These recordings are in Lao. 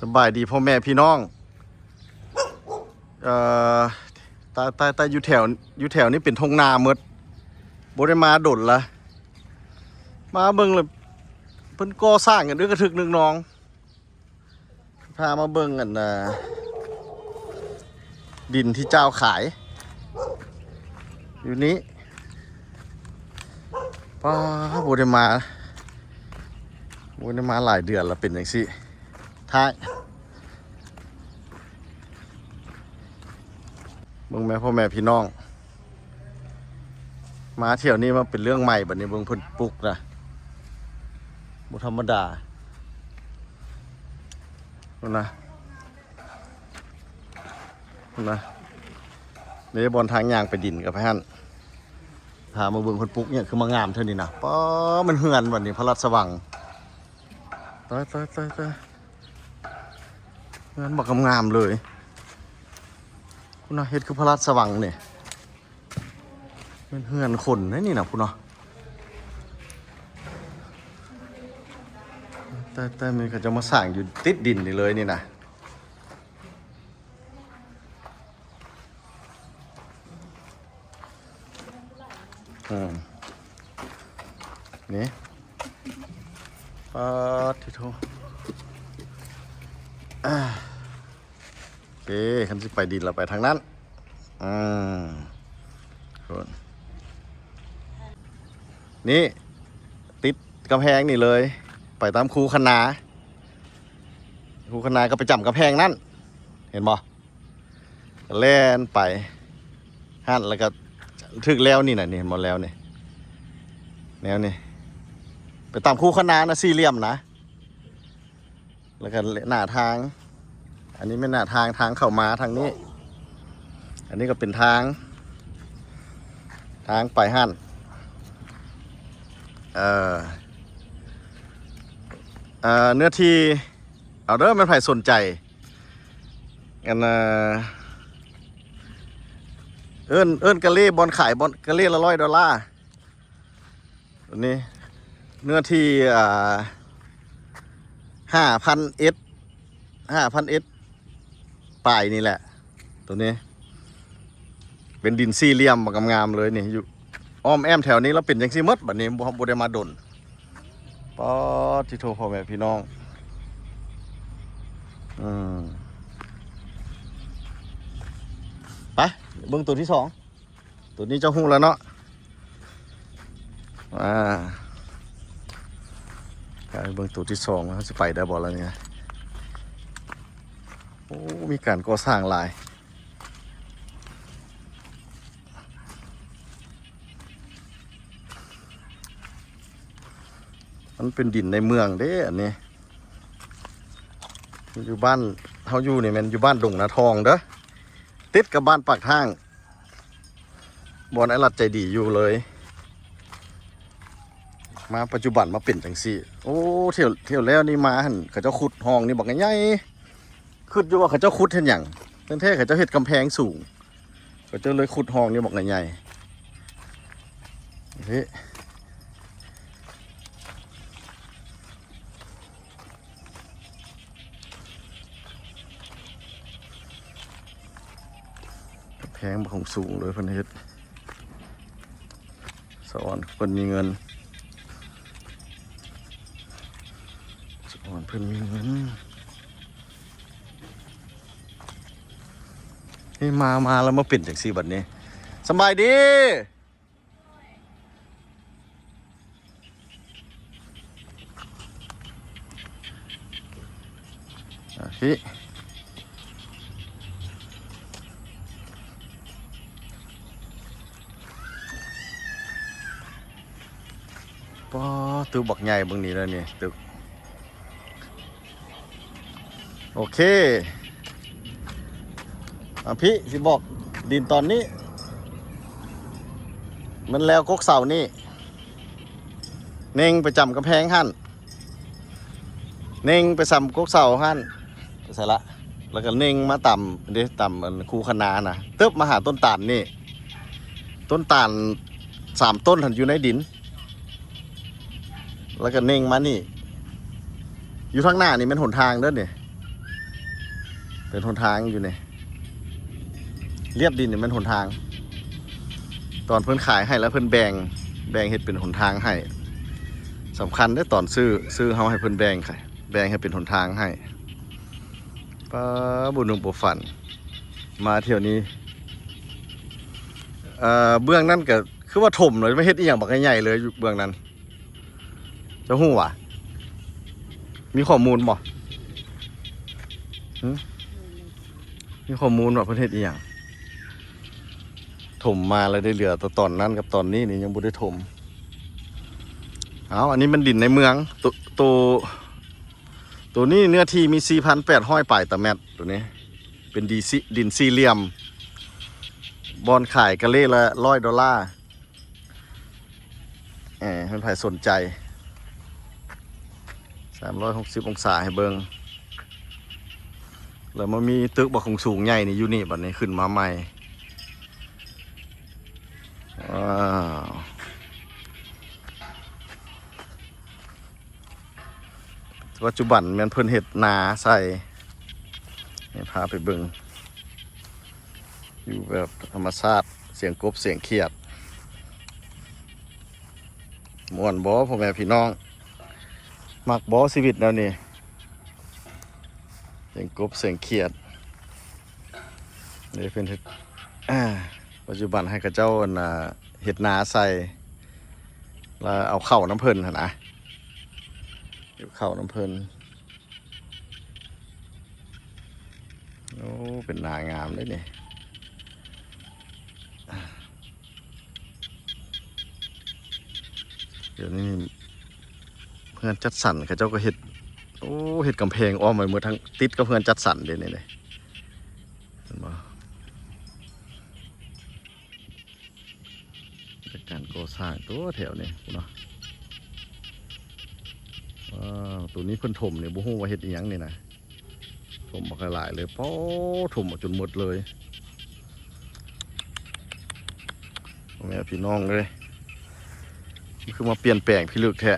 ສະບາຍດີພໍ່ແມ່ພີ່ນ້ອງ. ເອີ ຕາຍ ຕາຍ ຕາຍ ຢູ່ແຖວ ຢູ່ແຖວນີ້ເປັນທົ່ງນາໝົດ ບໍ່ໄດ້ມາດົນລະ. ມາເບິ່ງລະ ເພິ່ນກໍ່ສ້າງກັນເອີກະທຶກນຶກນອງ. ພາມາເບິ່ງອັນ ອ່າ ດິນທີ່ເຈົ້າຂາຍຢູ່ນີ້. ປ້າ ບໍ່ໄດ້ມາ ບໍ່ໄດ້ມາຫຼາຍເດືອນລະ ເປັນຈັ່ງຊີ້. ທ້າຍ ເບິ່ງແມ່ພໍ່ແມ່ພີ່ນ້ອງ ມາທ່ຽວນີ້ມາເປັນເລື່ອງໃໝ່. ບັດນີ້ເບິ່ງເພິ່ນປຸກນະ ບໍ່ທຳມະດາ. ພຸ້ນນະ ພຸ້ນນະ ເດ້ ບ່ອນທາງຍ່າງໄປດິນກັບຫັ້ນ. ພາມາເບິ່ງເພິ່ນປຸກຫຍັງຄືມາງາມເທື່ອນີ້ນະ. ປ້າ ມັນເຮືອນບັດນີ້ ພະລາຊະວັງ. ຕາຍ ຕາຍ ຕາຍ ຕາຍ ເຮືອນບັກງາມໆເລີຍ. ພຸ້ນນະ ເຮັດຄືພະລາຊະວັງນີ້. ແມ່ນເຮືອນຄົນເດ້ນີ້ນະ ພຸ້ນເນາະ. ແຕ່ ແຕ່ແມ່ນເຂົາເຈົ້າມາສ້າງຢູ່ຕິດດິນນີ້ເລີຍນີ້ນະ. ອືມ ນີ້ ປາດ ໂທ້ ອ່າ ໂອເຄ ຄັນຊິໄປດິນລະໄປທາງນັ້ນ. ອືມ ນີ້ຕິດກຳແພງນີ້ເລີຍ ໄປຕາມຄູຄະນາ ຄູຄະນາກໍໄປຈ້ຳກຳແພງນັ້ນ ເຫັນບໍ່? ແລ່ນໄປຫັ້ນ ແລ້ວກໍຖືກແລ້ວນີ້ນະ ນີ້ເຫັນບໍ່? ແລ້ວນີ້ ແນວນີ້ ໄປຕາມຄູຄະນານະ ສີ່ຫຼ່ຽມນະ. ແລ້ວກໍໜ້າທາງ ອັນນີ້ແມ່ນໜ້າທາງ ທາງເຂົ້າມາທາງນີ້. ອັນນີ້ກໍເປັນທາງ ທາງໄປຫັ້ນ. ເອີ ເອີ ເນື້ອທີ່ ເອົາເດີ ແມ່ນໃຜສົນໃຈ ອັນ ເອີ ເອີ້ນ ເອີ້ນກະເລ ບ່ອນຂາຍ ບ່ອນກະເລລະຮ້ອຍໂດລາ. ຕົວນີ້ເນື້ອທີ່ ອ່າ ຫ້າພັນເອັດ ຫ້າພັນເອັດປາຍນີ້ແຫຼະ. ຕົວນີ້ເປັນດິນສີ່ຫຼ່ຽມ ງາມໆເລີຍນີ້ ຢູ່ອ້ອມແອ້ມແຖວນີ້ລະເປັນຈັ່ງຊີ້ໝົດ. ບັດນີ້ບໍ່ ບໍ່ໄດ້ມາດົນ. ປາດຕິໂທ ພໍ່ແມ່ພີ່ນ້ອງ ອືມ ໄປເບິ່ງຕົວທີສອງ. ຕົວນີ້ເຈົ້າຮູ້ແລ້ວເນາະ ອ່າ ໄປເບິ່ງຕົວທີສອງ ວ່າເຮົາຊິໄປໄດ້ບໍ່ລະນີ້. ໂອ້ ມີການກໍ່ສ້າງຫຼາຍ. ມັນເປັນດິນໃນເມືອງເດ້ ອັນນີ້ ຢູ່ບ້ານເຮົາຢູ່ນີ້ແມ່ນຢູ່ບ້ານດົງນາທອງເດີ ຕິດກັບບ້ານປາກທາງ ບ່ອນອ້າຍລັດໃຈດີຢູ່ເລີຍ. ມາປັດຈຸບັນມາເປັນຈັ່ງຊີ້. ໂອ້ ທ່ຽວ ທ່ຽວແລ້ວນີ້ມາຫັ້ນ ເຂົາເຈົ້າຂຸດຮ່ອງນີ້ບັກໃຫຍ່. ຄິດຢູ່ວ່າເຂົາເຈົ້າຂຸດເຮັດຫຍັງ ແທ້ໆເຂົາເຈົ້າເຮັດກຳແພງສູງ ເຂົາເຈົ້າເລີຍຂຸດຮ່ອງນີ້ບັກໃຫຍ່ໆ. ເອີ ກຳແພງບັກສູງເລີຍ ເພິ່ນເຮັດ ສະອອນເພິ່ນມີເງິນ ສະອອນເພິ່ນມີເງິນ. ນີ້ມາ ມາແລ້ວມາເປັນຈັ່ງຊີ້ບັດນີ້. ສະບາຍດີ. ອ່າ ພີ້ ປ້າ ຕຶກບັກໃຫຍ່ເບິ່ງນີ້ແລ້ວນີ້ ຕຶກ. ໂອເຄ ອ່າ ພີ້ ຊິບອກ ດິນຕອນນີ້ ມັນແລ້ວກົກເສົານີ້ ເນັ່ງໄປຈ້ຳກຳແພງຫັ້ນ ເນັ່ງໄປຊ່ຳກົກເສົາຫັ້ນ ໄປໃສລະ ແລ້ວກໍເນັ່ງມາຕາມເດ້ ຕາມອັນຄູຄະນານະ ຕຶບມາຫາຕົ້ນຕານນີ້ ຕົ້ນຕານສາມຕົ້ນຫັ້ນຢູ່ໃນດິນ ແລ້ວກໍເນັ່ງມານີ້ ຢູ່ທາງໜ້ານີ້ແມ່ນຫົນທາງເດີນີ້ ເປັນຫົນທາງຢູ່ນີ້ ລຽບດິນນີ້ແມ່ນຫົນທາງ. ຕອນເພິ່ນຂາຍໃຫ້ແລ້ວເພິ່ນແບ່ງ ແບ່ງເຮັດເປັນຫົນທາງໃຫ້. ສຳຄັນເດ້ຕອນຊື້ ຊື້ເຮົາໃຫ້ເພິ່ນແບ່ງ ແບ່ງໃຫ້ເປັນຫົນທາງໃຫ້. ປ້າ ບໍ່ນຶກບໍ່ຝັນ ມາທ່ຽວນີ້. ເອີ ເບື້ອງນັ້ນກໍຄືວ່າຖົມເລີຍ ມາເຮັດອີ່ຫຍັງບັກໃຫຍ່ໆເລີຍຢູ່ເບື້ອງນັ້ນ. ເຈົ້າຮູ້ຫວາ? ມີຂໍ້ມູນບໍ່? ຫື? ມີຂໍ້ມູນວ່າເພິ່ນເຮັດອີ່ຫຍັງ? ຖົມມາແລ້ວໄດ້ເຫຼືອແຕ່ຕອນນັ້ນກັບຕອນນີ້ນີ້ຍັງບໍ່ໄດ້ຖົມ. ເອົາ ອັນນີ້ມັນດິນໃນເມືອງ. ໂຕ ໂຕ ໂຕນີ້ເນື້ອທີ່ມີສີ່ພັນແປດຮ້ອຍປາຍຕາແມັດ. ໂຕນີ້ເປັນດີຊີ ດິນສີ່ຫຼ່ຽມ. ບ່ອນຂາຍກະເລ່ລະຮ້ອຍໂດລາ. ເອີ ເພິ່ນໃຜສົນໃຈ ສາມຮ້ອຍຫົກສິບອົງສາໃຫ້ເບິ່ງ. ແລ້ວມາມີຕຶກບັກສູງໆໃຫຍ່ນີ້ຢູ່ນີ້ ບັດນີ້ຂຶ້ນມາໃໝ່. ວ້າວ ປັດຈຸບັນແມ່ນເພິ່ນເຮັດນາໃສ່. ໃຫ້ພາໄປເບິ່ງ ຢູ່ແບບທຳມະຊາດ ສຽງກົບສຽງຂຽດ. ມ່ວນບໍ່ພໍ່ແມ່ພີ່ນ້ອງ? ມັກບໍ່ຊີວິດແນວນີ້? ສຽງກົບສຽງຂຽດ. ນີ້ເພິ່ນເຮັດ ອາ ປັດຈຸບັນໃຫ້ເຂົາເຈົ້າ ອັນນ່າ ເຮັດນາໃສ່ ແລ້ວເອົາເຂົ້ານຳເພິ່ນຫັ້ນນະ. ເກັບເຂົ້ານຳເພິ່ນ. ໂອ້ ເປັນນາງາມເດ້ນີ້. ດຽວນີ້ເຮືອນຈັດສັນເຂົາເຈົ້າກໍເຮັດ ໂອ້ ເຮັດກຳແພງອ້ອມໄວ້ໝົດ ທັງຕິດກັບເຮືອນຈັດສັນເດ້ນີ້ເດ້ ເຫັນບໍ່? ການກໍ່ສ້າງຕົວແຖວນີ້ພຸ້ນເນາະ. ວ້າວ ໂຕນີ້ເພິ່ນຖົມນີ້ ບໍ່ຮູ້ວ່າເຮັດອີ່ຫຍັງນີ້ນະ. ຖົມບັກຫຼາຍເລີຍ ໂອ້ ຖົມເອົາຈົນໝົດເລີຍ. ພໍ່ແມ່ພີ່ນ້ອງເອີຍ ຄືມາປ່ຽນແປງພິລຶກແທ້.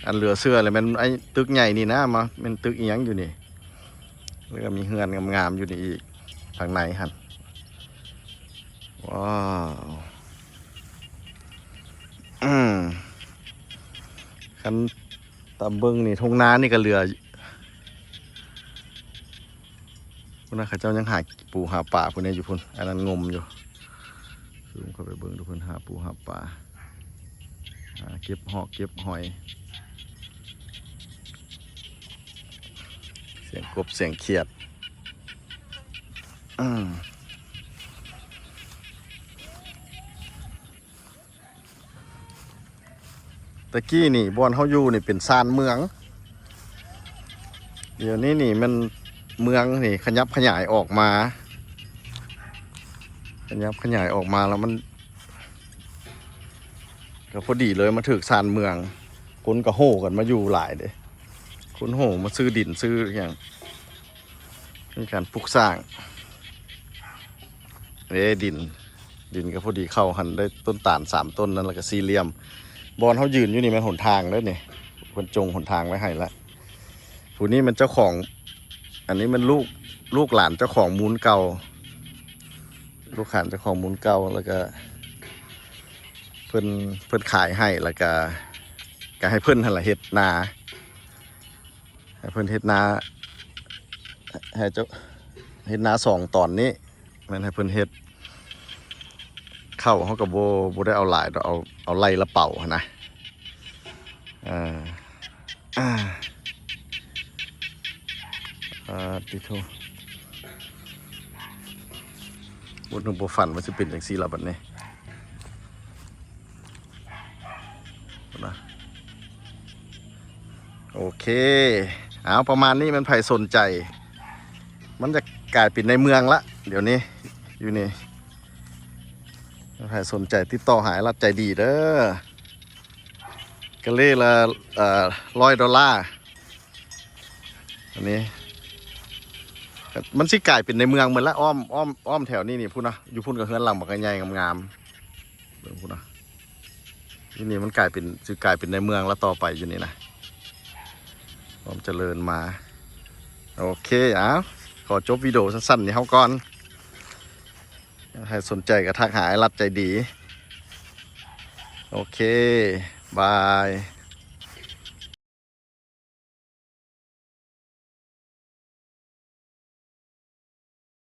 ອັນເຫຼືອເຊື່ອແລ້ວແມ່ນໄອ້ຕຶກໃຫຍ່ນີ້ນະ ມາແມ່ນຕຶກອີ່ຫຍັງຢູ່ນີ້. ແລ້ວກໍມີເຮືອນງາມໆຢູ່ນີ້ອີກ ທາງໃນຫັ້ນ. ວ້າວ ອືມ ຄັນຕາມເບິ່ງນີ້ ທົ່ງນານີ້ກໍເຫຼືອ ພຸ້ນນະ ເຂົາເຈົ້າຍັງຫາປູຫາປາພຸ້ນນະ ຢູ່ພຸ້ນ. ອັນນັ້ນງົມຢູ່ ຊູມເຂົ້າໄປເບິ່ງດູ ເພິ່ນຫາປູຫາປາ ຫາເກັບຮອກເກັບຫອຍ. ສຽງກົບສຽງຂຽດ. ອືມ ແຕ່ກີ້ນີ້ ບ່ອນເຮົາຢູ່ນີ້ເປັນຊານເມືອງ. ດຽວນີ້ນີ້ແມ່ນເມືອງນີ້ຂະຫຍັບຂະຫຍາຍອອກມາ ຂະຫຍັບຂະຫຍາຍອອກມາແລ້ວມັນ ກໍພໍດີເລີຍມາຖືກຊານເມືອງ. ຄົນກໍໂຫກັນມາຢູ່ຫຼາຍເດ້ ຄົນໂຫມາຊື້ດິນຊື້ຫຍັງ ມີການປຸກສ້າງເດ້. ດິນ ດິນກໍພໍດີເຂົ້າຫັ້ນ ໄດ້ຕົ້ນຕານສາມຕົ້ນນັ້ນ ແລ້ວກໍສີ່ຫຼ່ຽມ. ບ່ອນເຮົາຢືນຢູ່ນີ້ແມ່ນຫົນທາງເດ້ນີ້ ເພິ່ນຈົງຫົນທາງໄວ້ໃຫ້ລະ. ຜູ້ນີ້ແມ່ນເຈົ້າຂອງ ອັນນີ້ແມ່ນລູກ ລູກຫຼານເຈົ້າຂອງມູນເກົ່າ ລູກຫຼານເຈົ້າຂອງມູນເກົ່າ ແລ້ວກໍເພິ່ນ ເພິ່ນຂາຍໃຫ້ ແລ້ວກໍ ກໍໃຫ້ເພິ່ນຫັ້ນລະເຮັດນາ ໃຫ້ເພິ່ນເຮັດນາ ໃຫ້ເຈົ້າ ເຮັດນາສອງຕອນນີ້ ແມ່ນໃຫ້ເພິ່ນເຮັດ. ເຂົ້າເຮົາກໍບໍ່ ບໍ່ໄດ້ເອົາຫຼາຍດອກ ເອົາ ເອົາໄລ່ລະເປົາຫັ້ນນະ. ເອີ ອາ ອາ ຕິໂທ ບໍ່ນຶກບໍ່ຝັນວ່າຊິເປັນຈັ່ງຊີ້ລະບັດນີ້ນະ. ໂອເຄ ເອົາ ປະມານນີ້ ແມ່ນໃຜສົນໃຈ ມັນຈະກາຍເປັນໃນເມືອງລະ ດຽວນີ້ ຢູ່ນີ້ ໃຜສົນໃຈຕິດຕໍ່ຫາໄອ້ລັດໃຈດີເດີ. ກະເລ່ລະ ເອີ ຮ້ອຍໂດລາ. ອັນນີ້ ມັນຊິກາຍເປັນໃນເມືອງໝົດລະ ອ້ອມ ອ້ອມ ອ້ອມແຖວນີ້ນີ້ ພຸ້ນນະ ຢູ່ພຸ້ນກໍເຮືອນຫຼັງບັກໃຫຍ່ງາມໆ ເບິ່ງພຸ້ນນະ. ຢູ່ນີ້ມັນກາຍເປັນ ຊິກາຍເປັນໃນເມືອງລະຕໍ່ໄປ ຢູ່ນີ້ນະ ຄວາມຈະເລີນມາ. ໂອເຄ ເອົາ ຂໍຈົບວິດີໂອສັ້ນໆນີ້ເຮົາກ່ອນ. ໃຜສົນໃຈກໍທັກຫາອ້າຍລັດໃຈດີ. ໂອເຄ ບາຍ.